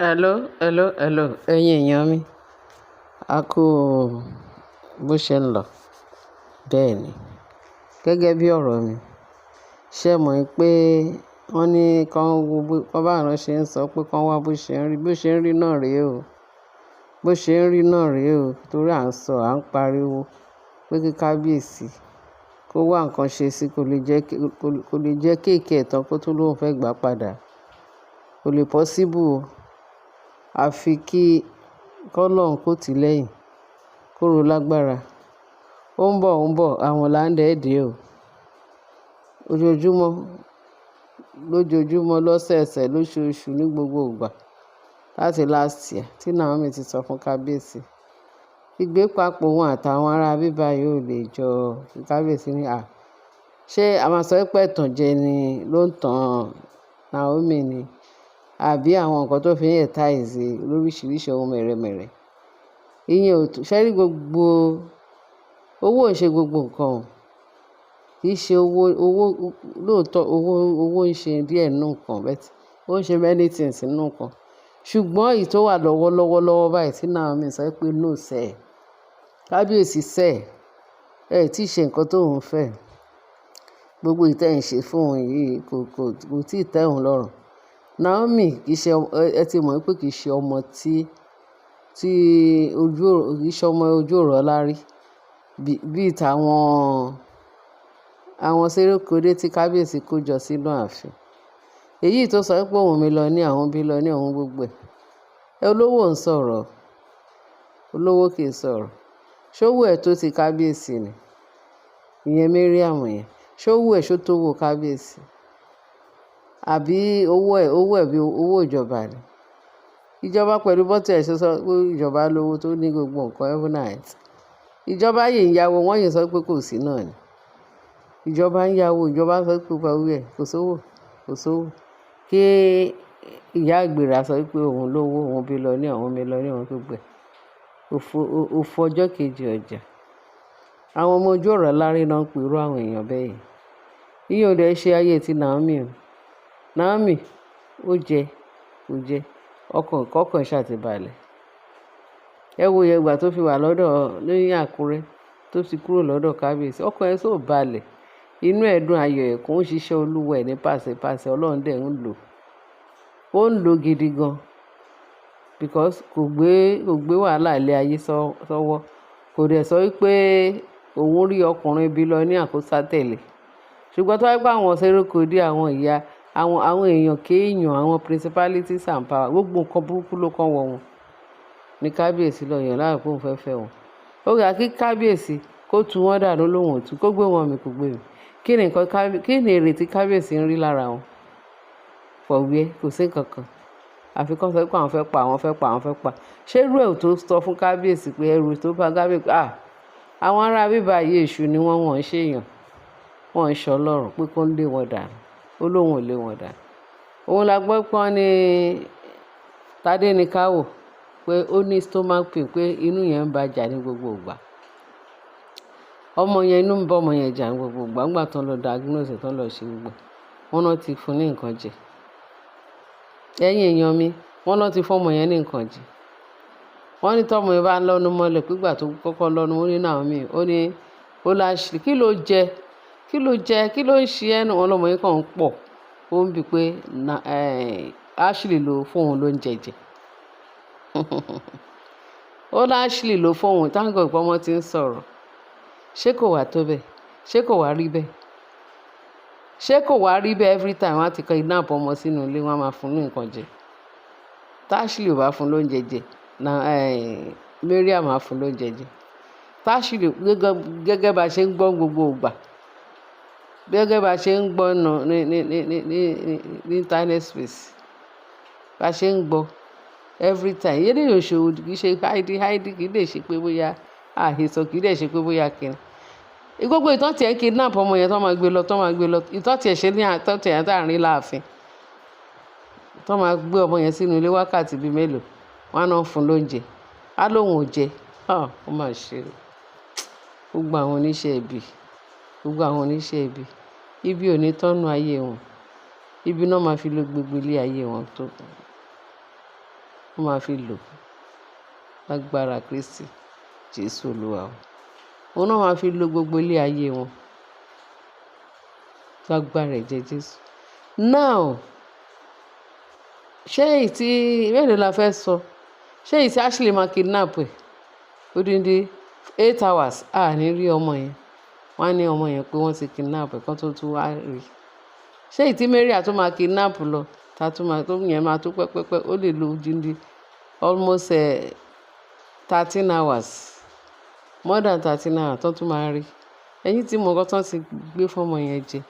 Hello, hello, hello. Ẹ̀yin èèyàn mi, a kú bó ṣe ń lọ. Bẹ́ẹ̀ ni, gẹ́gẹ́ bí ọ̀rọ̀ mi, ṣé ẹ mọ̀ pé wọ́n ní kán wo bó, kán bá àwọn ṣe ń sọ pé kán wá bó ṣe ń rí, bó ṣe ń rí náà rèé o. Bó ṣe ń rí náà rèé o. Torí à ń sọ, à ń pariwo pé kí kábíyèsí kó wá nǹkan ṣe sí i, kò lè jẹ́, kò lè jẹ́ cake ẹ̀ tán kó tó lóun fẹ́ gbà padà. Kò lè possible o. Àfi kí k'Ọlọ́run kó tí lẹ́yìn, kó ro lágbára. Ó ń bọ̀, ó ń bọ̀, àwọn là ń dẹ́ẹ̀dẹ́ o. Ojoojúmọ́, lójoojúmọ́, lọ́sẹ̀ẹ̀sẹ̀, lóṣooṣù, ní gbogbo ìgbà. Láti last year tí Naomi ti sọ fún kábíyèsí. Ìgbé papọ̀ òun àtàwọn ará bíbá yìí ò lè jọ. Kábíyèsí ní, à, ṣé a máa sọ pé ẹ̀tànjẹ ni ló ń tan Naomi ni? Àbí àwọn nǹkan tó fi ń entice lóríṣiríṣi ohun mèremère. Ìyẹn ò tó. Ṣé rí gbogbo owó ò ṣe gbogbo nǹkan o. Kì í ṣe owó, owó lóòótọ́ owó, owó ń ṣe díẹ̀ nínú nǹkan, but ó ń ṣe many things nínú nǹkan. Ṣùgbọ́n èyí tó wà lọ́wọ́lọ́wọ́ lọ́wọ́ báyìí tí Naomi sọ pé no sẹ́, kábíyèsí sẹ́, ẹ tí ì ṣe nǹkan tó ń fẹ́. Gbogbo èyí tí ẹ̀ ń ṣe fún òun yìí kò tí ì tẹ́ òun lọ́rùn. Naomi kì í ṣe, ẹ ti mọ̀ pé kì í ṣe ọmọ tí ojú, kì í ṣe ọmọ ojú ọ̀rọ̀ lárí. Bí, bí i tàwọn, àwọn sérékorí tí kábíyèsí kó jọ sínú ààfin. Èyí tó sọ pé òun millionaire, òun billionaire, òun gbogbo ẹ̀. Olówó ń sọ̀rọ̀, olówó kì í sọ̀rọ̀. Ṣé owó ẹ̀ tó ti kábíyèsí ni? Ìyẹn Mariam yẹn. Ṣé owó ẹ̀ ṣó tó owó kábíyèsí? Àbí owó ẹ̀ bí owó ìjọba ni? Ìjọba pẹ̀lú bó tí ẹ ṣe sọ pé ìjọba lówó tó ní gbogbo nǹkan heaven and earth. Ìjọba yìí ń yáwó, wọ́n yìí sọ pé kò sí náà ni. Ìjọba ń yáwó, ìjọba sọ pé gbogbo ẹ̀ kò sówó, kò sówó. Kí ìyá àgbèrè sọ pé òun lówó, òun billionaire, òun millionaire, òun gbogbo ẹ̀. Òfò, òfò ọjọ́ kejì ọjà. Àwọn ọmọ ojú ọ̀rọ̀ lárí náà ń pe irú àwọn èèyàn bẹ́ẹ̀ yẹn. Ìyẹn ò dẹ̀ ṣe ayé tí Naomi o. Naomi ó jẹ, kò jẹ, ọkàn kọ́kàn ṣà ti balẹ̀. Ẹ wo ìyẹn ìgbà tó fi wà lọ́dọ̀ ní Àkúrẹ́ tó ti kúrò lọ́dọ̀ kábíyèsí, ọkàn ẹ sò balẹ̀. Inú ẹ̀ dùn, ayọ̀ ẹ̀ kún, ó ń ṣiṣẹ́ Olúwa ẹ̀ ní pàṣípàṣí, Ọlọ́run dẹ̀ ń lò. Ó ń lò gidi gan because kò gbé wàhálà ilé ayé sọ́wọ́. Kò dẹ̀ sọ wípé òun rí ọkùnrin billionaire kó sá tẹ̀lé. Ṣùgbọ́n tó bá jẹ́ pé àwọn sérékorí, àwọn ìyá, àwọn èèyàn kéèyàn, àwọn principalities and power, gbogbo nǹkan burúkú ló kàn wọ̀ wọ́n. Ní kábíyèsí lọ yàn láàyò pé òun fẹ́ fẹ́ wọn. Ó yà kí kábíyèsí kó tu wọ́n dànù lóhùn òtún, kó gbé wọn mì kò gbé mi. Kí ni nǹkan kí ni èrè tí kábíyèsí ń rí lára wọn? For where? Kò sí nǹkan kan. Àfi kí wọ́n sọ pé àwọn fẹ́ pa, àwọn fẹ́ pa, àwọn fẹ́ pa. Ṣé irú ẹ̀ ò tó sọ fún kábíyèsí pé ẹrù tó bá kábíyèsí pé, à, àwọn ará bíbá yìí èṣù ni wọ́n, wọ́n ń ṣe èèyàn. Wọ́n ń ṣọ Ọlọ́run pé kó lé wọn dànù. Ó lóhùn ò lé wọn dànù. Òun la gbọ́ pé wọ́n ní Tádé ní ká wò pé ó ní stomach pain, pé inú yẹn ń bá jà ní gbogbo ìgbà. Ọmọ yẹn, inú ń bá ọmọ yẹn jà ní gbogbo ìgbà. Nígbà tó ń lọ diagnose, tó ń lọ ṣe gbogbo ẹ̀, wọ́n náà ti fún ní nǹkan jẹ. Ẹ̀yin èèyàn mi, wọ́n náà ti fún ọmọ yẹn ní nǹkan jẹ. Wọ́n ní tí ọmọ yẹn bá ń lọ́nu mọ́lẹ̀ pé ìgbà tó kọ́kọ́ lọ́nu, ó ní Naomi, ó ní, ó láṣẹ, kí ló jẹ? Kí ló jẹ? Kí ló ń ṣe ẹ́? Wọ́n lọ́mọ yẹn kàn ń pọ̀. Ó ń bi pé Ashley ló fún òun lóúnjẹ jẹ. Ó ní Ashley ló fún òun. Thank God pé ọmọ tí ń sọ̀rọ̀. Ṣé kò wà tó bẹ́ẹ̀? Ṣé kò wà rí bẹ́ẹ̀? Ṣé kò wà rí bẹ́ẹ̀? Every time wọ́n á ti kidnap ọmọ sínú ilé, wọ́n á máa fún ní nǹkan jẹ. Tí Ashley ò bá fún lóúnjẹ jẹ, na Mariam á fún lóúnjẹ jẹ. Tí Ashley gẹ́gẹ́ bá ṣe ń gbọ́ gbogbo ìgbà, gẹ́gẹ́ bá ṣe ń gbọ́ ní internet space, bá ṣe ń gbọ́ every time. Ìyẹn lè ṣe kì í ṣe hide hide, kì í lè ṣe pé bóyá àhesọ, kì í lè ṣe pé bóyá kíni. Gbogbo ìtàn tí ẹ kidnap ọmọ yẹn tó máa gbé lọ, tó máa gbé lọ. Ìtàn tí ẹ ṣe ní àtọ́ tí ẹ tà ń rí láàfin. Tó máa gbé ọmọ yẹn sínú ilé wákàtí bí mélòó, wọ́n á náà fún lóúnjẹ. Á lóhùn ò jẹ. Ah, ó mà ṣe o. Gbogbo àwọn oníṣẹ́ ibi, gbogbo àwọn oníṣẹ́ ibi, ibi ò ní tọ́nú ayé wọn. Ibi náà máa fi lo gbogbo ilé ayé wọn tó. Wọ́n máa fi lò lágbára Kristi Jésù Olúwa wa. Òun náà máa fi lo gbogbo ilé ayé wọn lágbára ẹ̀jẹ̀ Jésù. Now, ṣé èyí tí mélòó la fẹ́ sọ? Ṣé èyí tí Ashley máa kidnap ẹ̀? Odindi 8 hours, a ní rí ọmọ yẹn. Wọ́n á ní ọmọ yẹn pé wọ́n ti kidnap ẹ̀ kán tó tún wá rí. Ṣé èyí tí Maria tó máa kidnap lọ, tá tún máa tó yẹn máa tó pẹ́pẹ́pẹ́, ó lè lo odindi almost 13 hours, more than 13 hours tó tún máa rí. Ẹ̀yin tí mo nǹkan tó ti gbé fún ọmọ yẹn jẹ,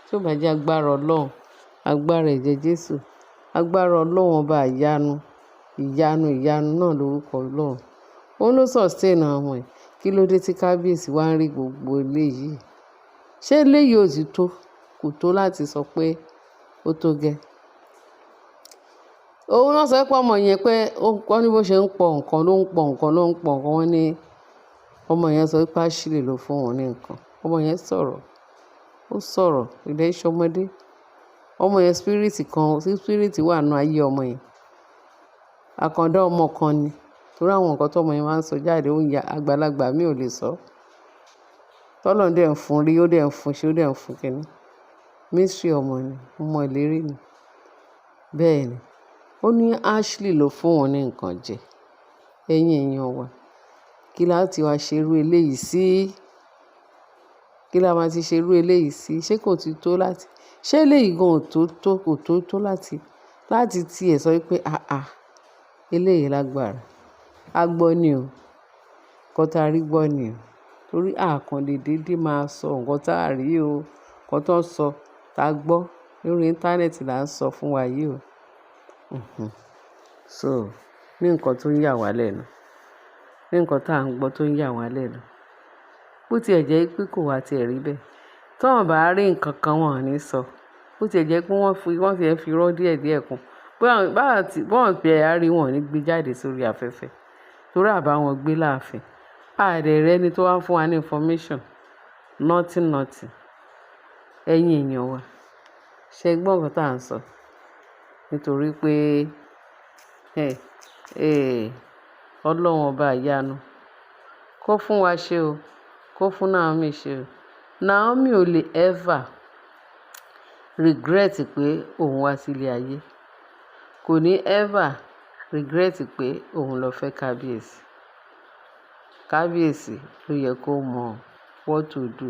tí ó bá jẹ́ agbára Ọlọ́run, agbára ẹ̀jẹ̀ Jésù, agbára Ọlọ́run ọba ìyanu, ìyanu, ìyanu náà lórúkọ Ọlọ́run. Òun ló sustain àwọn ọmọ yìí. Kí ló dé tí kábíyèsí wá ń rí gbogbo eléyìí? Ṣé eléyìí ò ti tó? Kò tó láti sọ pé ó tó gẹ́. Òun náà sọ pé ọmọ yẹn pé ó wọ́n ní bó ṣe ń pọ nǹkan ló ń pọ nǹkan ló ń pọ nǹkan. Wọ́n ní ọmọ yẹn sọ pé Ashley ló fún òun ní nǹkan. Ọmọ yẹn sọ̀rọ̀, ó sọ̀rọ̀, ìdẹ̀ ṣọmọdé. Ọmọ yẹn, spirit kan, spirit wà nínú ayé ọmọ yẹn. Àkàndá ọmọ kan ni. Torí àwọn nǹkan tí ọmọ yẹn máa ń sọ jáde, ó ń ya àgbàlagbà mi ò lè sọ. Tọ́lọ́run dẹ̀ ń fún rí, ó dẹ̀ ń fún ṣe, ó dẹ̀ ń fún kíní. Mystery ọmọ ni, ọmọ ìlérí ni. Bẹ́ẹ̀ ni. Ó ní Ashley ló fún òun ní nǹkan jẹ. Ẹ̀yin èèyàn wa, kí la ti wá ṣe irú eléyìí sí? Kí la máa ti ṣe irú eléyìí sí? Ṣé kò ti tó láti, ṣé eléyìí gan ò tó tó, kò tó tó láti tí ẹ sọ wípé àáà, eléyìí lágbára. A gbọ́ ni o. Nǹkan tá a rí gbọ́ ni o. Torí a kàn lè dédé máa sọ nǹkan tá a rí o. Nǹkan tó ń sọ, tá a gbọ́ lórí íńtánẹ́ẹ̀tì là ń sọ fún wa yìí o. So, ní nǹkan tó ń yà wá lẹ́nu, ní nǹkan tá à ń gbọ́ tó ń yà wá lẹ́nu. Bó tí ẹ jẹ́ pé kò wá tí ẹ rí bẹ́ẹ̀. Tí wọ́n bá rí nǹkan kan, wọ́n ò ní sọ. Bó tí ẹ jẹ́ pé wọ́n fi ẹ fi irọ́ díẹ̀ díẹ̀ kún. Bá wọ́n fi ẹ rí, wọ́n ò ní gbé jáde sórí afẹ́fẹ́. Torí àbá wọn gbé láàfin. A dẹ̀ rí ẹni tó wá fún wa ní information. Nothing, nothing. Ẹ̀yin èèyàn wa, ṣé ẹ gbọ́ nǹkan tí à ń sọ? Nítorí pé, Ọlọ́run ọba ìyanu kó fún wa ṣe o, kó fún Naomi ṣe o. Naomi ò lè ever regret pé òun wá sí ilé ayé. Kò ní ever regret pé òun lọ fẹ́ kábíyèsí. Kábíyèsí ló yẹ kó mọ what to do.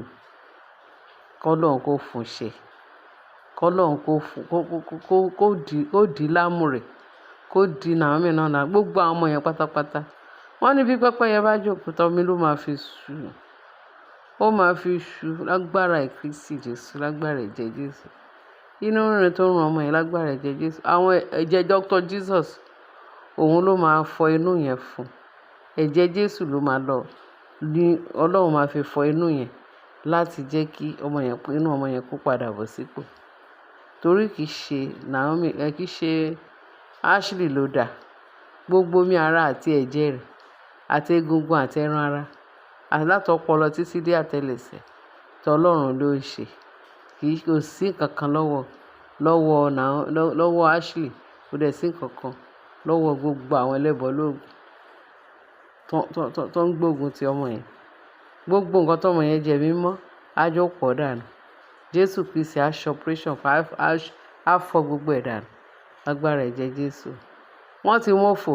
Kọ́ Ọlọ́run kó fún ṣe. Kọ́ Ọlọ́run kó fún, kó di lámùrè, kó di Naomi náà náà, gbogbo àwọn ọmọ yẹn pátápátá. Wọ́n ní bí pẹ́pẹ́yẹ bá jókòó, tọ́mí ló máa fi ṣú. Ó máa fi ṣú lágbára Kristi Jésù, lágbára ẹ̀jẹ̀ Jésù. Inú rírun tó ń run ọmọ yẹn, lágbára ẹ̀jẹ̀ Jésù. Àwọn ẹ̀jẹ̀ Dr. Jesus, òun ló máa fọ inú yẹn fún. Ẹ̀jẹ̀ Jésù ló máa lọ ní Ọlọ́run máa fi fọ inú yẹn láti jẹ́ kí ọmọ yẹn, inú ọmọ yẹn kó padà bọ̀ sípò. Torí kì í ṣe Naomi, ẹ kì í ṣe Ashley ló dà. Gbogbo omi ara àti ẹ̀jẹ̀ rẹ̀ àti egungun àti ẹran ara àti látọpọlọ títí dé àtẹlẹsẹ̀ tí Ọlọ́run ló ń ṣe. Kì í, kò sí nǹkan kan lọ́wọ́ Ashley. Kò dẹ̀ sí nǹkan kan lọ́wọ́ gbogbo àwọn ẹlẹ́bọ lóògùn tó ń gbógun ti ọmọ yẹn. Gbogbo nǹkan tó ọmọ yẹn jẹ mímọ́, á jọ pọ̀ dànù. Jésù Kristi á ṣe operation fún, á fọ́ gbogbo ẹ̀ dànù lágbára ẹ̀jẹ̀ Jésù. Wọ́n ti mú òfò,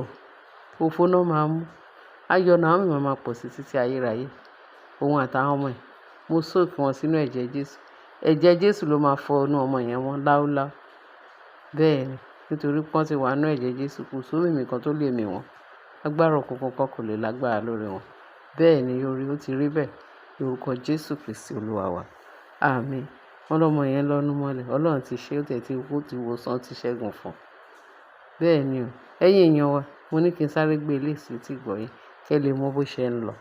òfò náà máa mú. Ayọ̀ Naomi máa ma pọ̀ sí títí ayérayé. Òun àtàwọn ọmọ ẹ̀, mo soak wọn sínú ẹ̀jẹ̀ Jésù. Ẹ̀jẹ̀ Jésù ló máa fọ inú ọmọ yẹn mọ́ láúláú. Bẹ́ẹ̀ ni, nítorí pé wọ́n ti wà nínú ẹ̀jẹ̀ Jésù, kò sí omi kan tó lè mì wọ́n. Agbára òkùnkùn kan kò lè lágbára lórí wọn. Bẹ́ẹ̀ ni ó rí, ó ti rí bẹ́ẹ̀. Lórúkọ Jésù Kristi Olúwa wa. Àmín. Wọ́n lọ́mọ yẹn lọ́nu mọ́lẹ̀. Ọlọ́run ti ṣe, ó tẹ̀ tí ó ti wòsàn, ó ti ṣẹ́gun fún un. Bẹ́ẹ̀ ni o. Ẹ̀yin èèyàn wa, mo ní kí n sáré gbé eléyìí sí etí ìgbọ́ yín kí ẹ lè mọ bó ṣe ń lọ.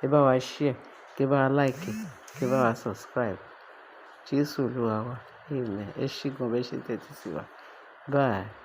Ẹ bá wa share, kí ẹ bá wa like, kí ẹ bá wa subscribe. Jésù Olúwa wa. Amen. Ẹ ṣé gan bẹ́ẹ̀ ṣe ń tẹ́tí sí wa. Bye.